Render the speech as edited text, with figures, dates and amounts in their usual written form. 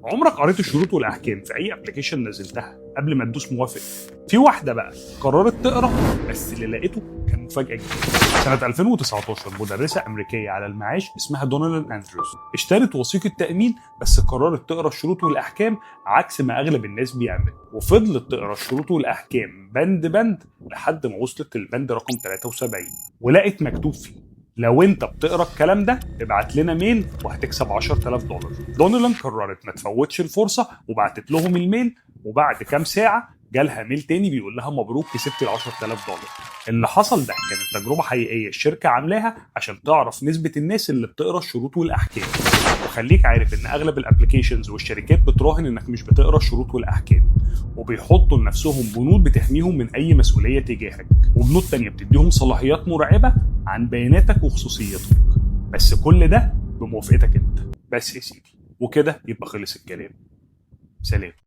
عمرك قريت الشروط والاحكام في اي application نزلتها قبل ما تدوس موافق؟ في واحدة بقى قررت تقرا، بس اللي لقيته كان مفاجاة كبيره. سنة 2019 مدرسه امريكية على المعاش اسمها دونالين اندروز اشترت وثيقة تامين، بس قررت تقرا الشروط والاحكام عكس ما اغلب الناس بيعمل، وفضلت تقرا الشروط والاحكام بند بند لحد ما وصلت للبند رقم 73، ولقت مكتوب فيه: لو انت بتقرا الكلام ده ابعت لنا mail وهتكسب 10000 دولار. دونيلان قررت ما تفوتش الفرصة وبعتت لهم ال mail، وبعد كام ساعة جالها mail تاني بيقول لها: مبروك، كسبت ال 10000 دولار. اللي حصل ده كانت تجربه حقيقية الشركة عاملاها عشان تعرف نسبه الناس اللي بتقرا الشروط والاحكام. وخليك عارف ان اغلب ال applications والشركات بتراهن انك مش بتقرا الشروط والاحكام، وبيحطوا لنفسهم بنود بتحميهم من اي مسؤولية تجاهك، وبنود تانية بتديهم صلاحيات مرعبة عن بياناتك وخصوصيتك، بس كل ده بموافقتك انت. بس يا سيدي، وكده يبقى خلص الكلام. سلام.